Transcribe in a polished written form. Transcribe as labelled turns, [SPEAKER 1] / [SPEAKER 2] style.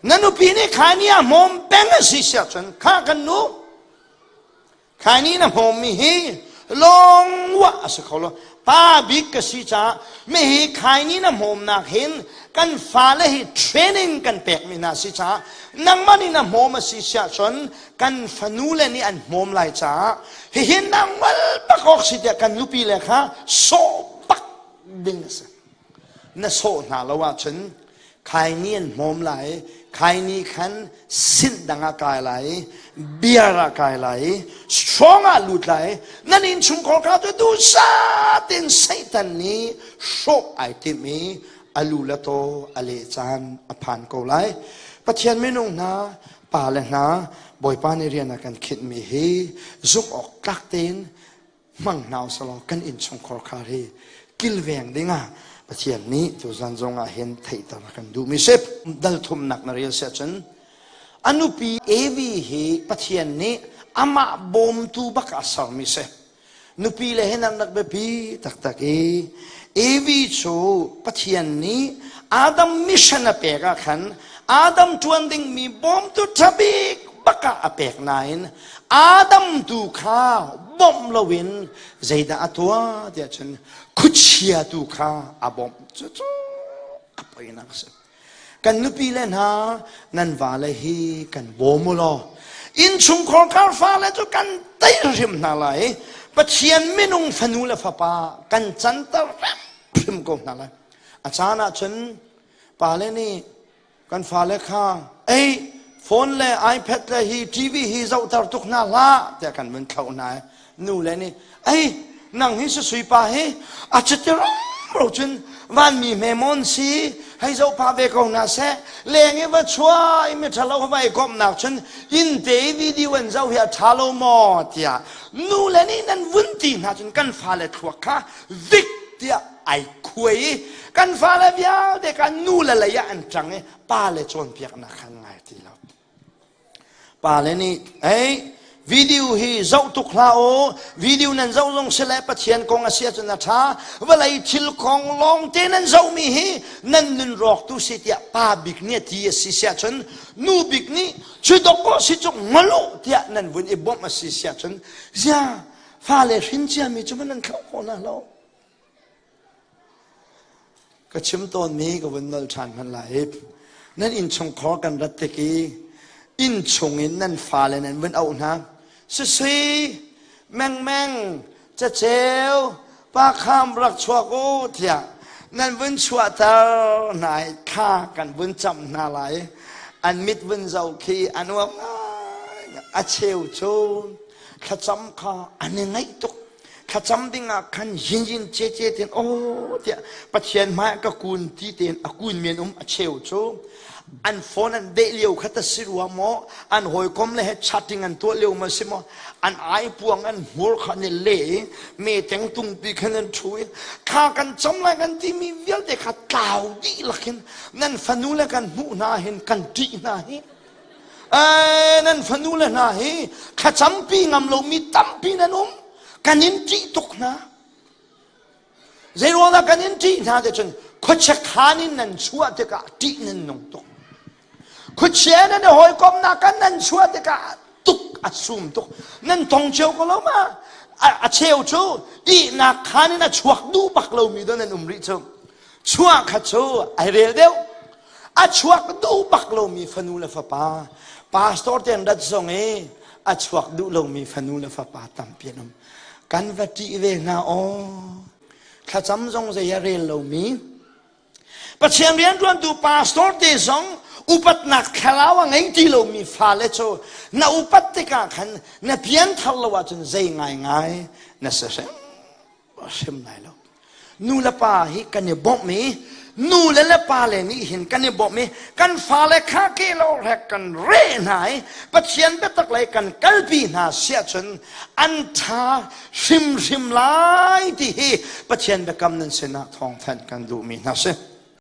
[SPEAKER 1] Na nupi nih khaini a hmawm peng a si siah cun kha kan nu khaini na hmawmmi hi lawngwah a si kho lo. Pa bik ka si caah mihi khaini na hmawmnak hin kan fale hi training kan pekmi hna si caah nangmah nih na hmawm a si siah cun kan fanu le nih an hmawm lai caah hihi nangmal bak awk si tiah kan nupi le kha sawh bak ding a si. Na sawh hna lo ahcun khaini an hmawm lai, khaini khan sinh dang ah kai lai, beer ah kai lai, strong ah lut lai. Nan innchungkhar kha cu duhsah tein Satan nih hrawh ai timh i a lu le taw a leh caan a phan ko lai. Pathian minung hna, pa le hna, Bawipa nih rian a kan khinhmi hi zumh awk tlak tein hmang hna usalaw kan innchungkhar khar hi kilveng dingah Pathian nih tuzan zong ah hin theihter a kan duhmi si. Dal thumnak na rel siah cun a nupi Evi hi Pathian nih amah bawmtu bak ah sermi si. Nupi le hin an rak biapi taktak i Evi cu Pathian nih Adam mission a pek ah khan Adam ṭuan dingmi bawmtu ṭha bik bak ah a pek nain Adam tu kha bawmh loin zeidah a tuah tiah cun khuachia tu kha a bawmh. Cucu a poinak a si. Kan nupi le hna nan vale hi kan bawm u law innchungkhar kar fale cu kan tei hrim hna lai. Pathian minung fanu le fapa kan canter hrim ko hna lai. A caan ah cun pale nih kan fale kha ei phone le iPad le hi TV hi zohter tuk hna hlah tiah kan vun thlauh hna i nu le nih ei nang hi sui pa hi a cuti ro cun vanmi hme mawn si hei zoh pah ve ko hna seh leng i va chuah i mi ṭhalo va i komhnak cun inn te i video an zoh hi a ṭha lo maw tiah nu le nih nan vun ti hna cun kan fale thluak kha vik tiah ai khuai i kan fale vialte kha nu le lei ah an ṭang i pale cawnpiaknak khan ngai ti lo. Pale nih ei video hi zoh tuk hlah u video nan zoh zong si le Pathian kong a si ahcun a ṭha vawlei thil kong lawngte nan zohmi hi nan nun rawktu si tiah pa bik nih a ti a si si ahcun nu bik nih cu dawkaw si cu ngol u tiah nan vun i bawmh a si si ahcun zia fale hrin ciami cu man nan thlauh khawh hna lo. Ka chim tawnmi ka vun nolh ṭhan hmanh lai. Nan innchungkhar kan rat tik i innchung in nan fale nan vun auh hna. Sisi, mengmeng, caceu, pa kham rak chuak u tiah nan vun chuahter hna i thla kan vun camh hna lai. An mit vun zoh khi a nuam ngai. A cheu cu thlacam kha an i ngaih tuk. Thlacam ding ah khan yin ce ce ten aw tiah Pathian hmai ka kun ti tein a kun men um a cheu cu an phone an deh lio kha ta si rua maw an hawikom le he chatting an tuah lio ma si maw an ai puang an hmur kha an i le i me teng tungpi khan an thu i thla kan cam lai kan timi vialte kha tlau dih lakin nan fanu le kan hmuh hna hin kan ṭih hna hi nan fanu le hna hi thlacampi ngam lomi tampi nan um kan in ṭih tuk hna zeiruangah kan in ṭih hna te cun khuachia khaan in nan chuah tikah ṭih nan nung tuk khuachia nan i hawikomnak kan nan chuah tikah tuk a sum tuk nan tong cio ko lo ma a cheu cu ihnak khaan in a chuak duh bak lomi do nan um rih cu chuah kha cu ai rel deuh A chuak duh bak lomi fanu le fapa, pastor te an rat zong i a chuak duh lomi fanu le fapa tampi an um. Kan va ṭih ve hna aw. Thlacam zong zei a rel lomi. Pathian rianṭuantu pastor te zong upatnak thlarau a ngei ti lomi fale cu na upat tikah khan na pianthar lo ahcun zei ngaingai na si hrim. hrim lai lo nu le pa hi kan i bawmh i nu le le pa le nih hin kan i bawmh i kan fale kha ke lo rek kan re hna i Pathian biatak lei kan kalpi hna siah cun an ṭha hrimhrim lai ti hi Pathian biakam nan sinah thawngthanh kan duhmi hna si.